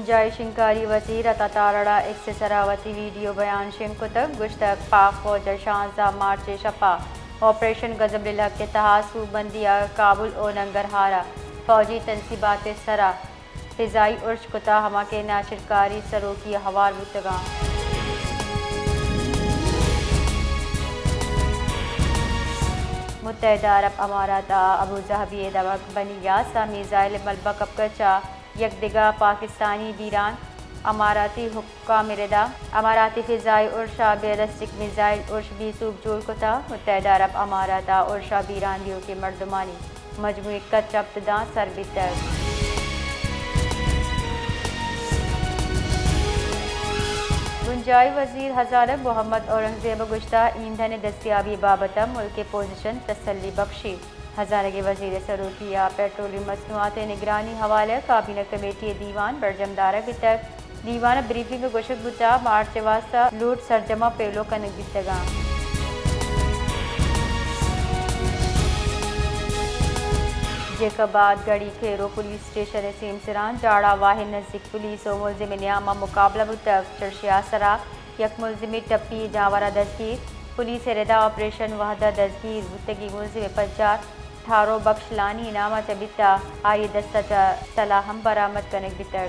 جائی شنگکاری وزیر عطا تارڑ ءَ ایکس ءِ سرا وتی ویڈیو بیان شنگ کتگ، گوشتگ، پاک فوج ءَ شانزدہ مارچ ءِ شپ ءَ آپریشن غضب للحق ءِ تہا سوبمندی ءَ کابل ءُ ننگرہار ءَ فوجی تنصیبات ءِ سرا فضائی ارش کتا، ہما کہ ناشرکاری سروکی ءَ ہوار بوتگاں۔ متحدہ عرب امارات ءَ ابوظہبی ءِ دمگ بنی یاس ءَ میزائل ءِ ملبہ کپگ ءَ چہ یک دگہ پاکستانی بیران، اماراتی حکام ءِ ردا اماراتی فضائی ارش ءَ بیلسٹک میزائل ارش بے سوب جوڑ کتا۔ متحدہ عرب امارات ءَ ارش ءَ بیران دیوکیں مردمانی مجموعی کچ ہپت داں سر بیتگ۔ بنجاہی وزیر خزانہ محمد اورنگزیب ءَ گوشتہ، ایندھن ءِ دستیابی ءِ بابت ءَ ملک ءِ پوزیشن تسلی بخشی۔ خزانگی وزیر ءِ سروکی ءَ پیٹرولیم مصنوعات ءِ نگرانی حوالہ ءَ کابینہ کمیٹی ءِ دیوان برجم دارگ بیتگ۔ دیوان ءَ بریفنگ ءَ گوشگ بوتگ، مارچ ءِ واستہ لوٹ سرجم ءَ پیلو کنگ بیتگاں۔ جیکب آباد گڑی کھیرو پولیس اسٹیشن ءِ سیمسراں جاڑہ واہند نزیک پولیس ءُ ملزم ءِ نیام ءَ مقابلہ بوتگ۔ چرشی ءِ آسرا یک ملزمے ٹپی جاور ءَ دزگیر۔ پولیس ءِ ردا آپریشن وہد ءَ دزگیر بوتگیں ملزم ءِ پجار ٹھارو بخش لانی نام ءَ چہ بیتہ، آئی ءِ دست ءَ چہ سلاہ ہم برآمد کنگ بیتگ۔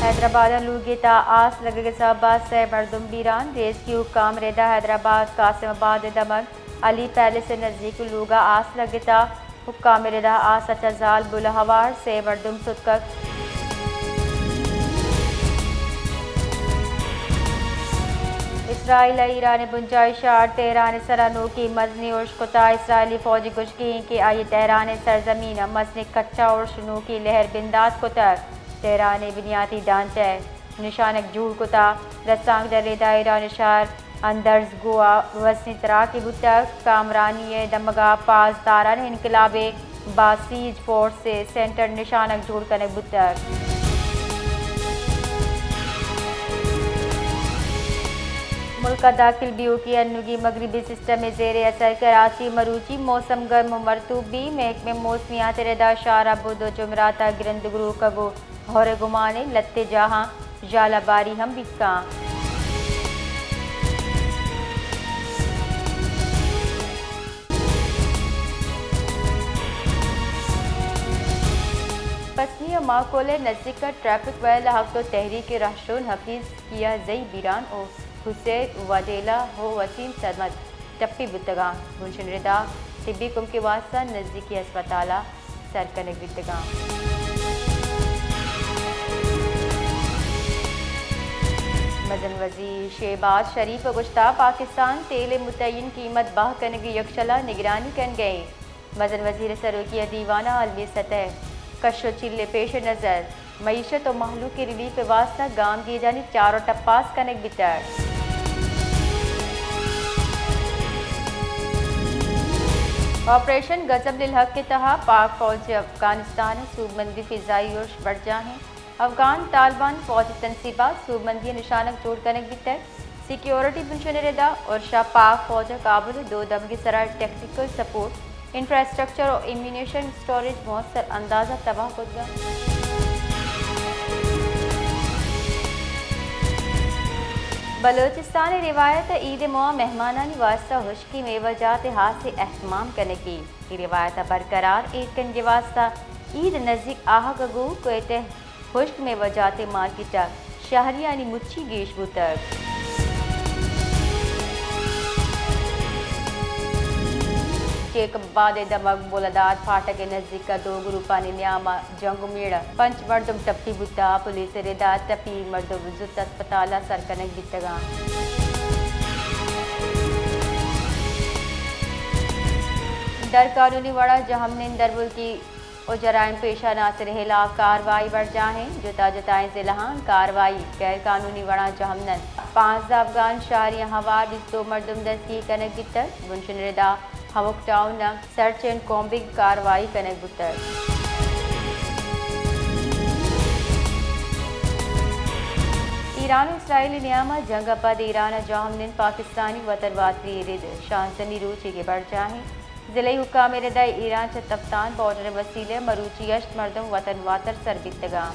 حیدرآباد ءَ لوگے تہا آس لگگ ءِ سبب ءَ سئے مردم بیران، ریسکیو حکام ءِ ردا حیدرآباد قاسم آباد ءِ دمگ علی پیلس ءِ نزیک لوگ ءَ آس لگتہ۔ حکام ءِ ردا آس ءَ چہ زالبول ءَ ہوار سئے مردم ستکگ۔ اسرائیل ءَ ایران ءِ بنجاہی شہر تہران ءِ سرا نوکیں مزنیں ارش کتہ۔ اسرائیلی فوج ءِ گوشگ ایں کہ آئی ءَ تہران ءِ سرزمین ءَ مزنیں کچ ءُ ارش نوکیں لہر بندات کتگ۔ تہران ءِ بنیادی ڈھانچہ ءِ نشانگ جوڑ کتہ۔ رسانکدر ءِ ردا ایران ءِ شہر اندرز گوں ءَ وسیں تراکے بوتگ۔ کامرانی ءِ دمگ ءَ پاسداران انقلاب ءِ باسیج فورس ءِ سینٹر نشانگ جوڑ کنگ بوتگ۔ ملک ءَ داخل بیوکیں انوگیں مغربی سسٹم ءِ زیر اثر کراچی ءَ مروچی موسم گرم ءُ مرطوب بی۔ محکمہ موسمیات ءِ ردا شہر ءَ بدھ ءُ جمعرات ءَ گرند گروکگ ءُ ہور ءِ گمان ءَ لھتے جاہاں ژالہ باری ہم بیت کنت۔ پسنی ءِ ماکول ءِ نزیک ءَ ٹریفک ویل ءَ ہفت ءُ تحریک ءِ رہشون حفیظ کیا زئی بیران ءُ حسین وڈیلا ءُ وسیم سرمد ٹپی بوتگاں۔ بنشن ءِ ردا طبی کمک ءِ واستہ نزیکی ہسپتال ءَ سر کنگ بیتگاں۔ مزن وزیر شہباز شریف ءَ گوشتہ، پاکستان تیل ءِ متعین قیمت بہا کنگ ءِ یکشل ءَ نگرانی کنگ ءَ ایں۔ مزن وزیر ءِ سروکی ءَ دیوان ءَ عالمی سطح ءِ کش ءُ چیل ءِ پیش نظر معیشت ءُ مہلوک ءِ ریلیف ءِ واستہ گامگیجانی چار ءُ ٹپاس کنگ بیتگ۔ آپریشن غضب للحق ءِ تہا پاک فوج ءِ افغانستان ءِ سوبمندی فضائی ارش برجاہ ایں۔ افغان طالبان فوجی تنصیبات سوبمندی ءِ نشانگ جوڑ کنگ بیتگ۔ سیکیورٹی بنشن ءِ ردا ارش ءَ پاک فوج ءَ کابل ءِ دو دمگی سرا ٹیکنیکل سپورٹ، انفراسٹرکچر ءُ ایمونیشن اسٹوریج موثر انداز ءَ تباہ کتگ۔ بلوچستان ءِ روایت ءَ عید ءِ موہ ءَ مہمانانی واستہ ہشکیں میوہ جات ءِ ہاسیں اہتمام کنگی۔ اے روایت ءَ برقرار ایر کنگ ءِ واستہ عید نزیک آہگ ءَ گوں کوئٹہ ہشک میوہ جات ءِ مارکیٹ ءَ شہریانی مچی گیش بوتگ۔ جیکب آباد ءِ دمگ بولداد پھاٹک ءِ نزیک ءَ دو گروپانی نیام ءَ جنگ ءُ میڑ ءَ پنچ مردم ٹپی بوتگ۔ پولیس ءِ ردا ٹپی مردم زوت ہسپتال ءَ سر کنگ بیتگاں۔ در قانونی وڑا جہمنند دربرکی ءُ جرائم پیشہ عناصر ءِ ہلاپ کاروائی برجاہ ایں۔ جتا جتائیں ضلعاں کاروائی، غیر قانونی وڑاں جہمنند پانزدہ افغان شہریاں ہوار بیست دو مردم دستگیر کنگ بیتگ۔ بنشن ءِ ردا ہمک ٹاؤن ءَ سرچ اینڈ کومبنگ کاروائی کنگ بوتگ۔ ایران ءُ اسرائیل ءِ نیام ءَ جنگ ءَ پد ایران ءَ جہمنند پاکستانی وترواتری ءِ رد شانزدہمی روچیگ ءَ برجاہ ایں۔ ضلعی حکام ء ردا ایران چہ تفتان بارڈر ء وسیلہ مروچی ہشت مردم وطن واتر سر بیتگاں۔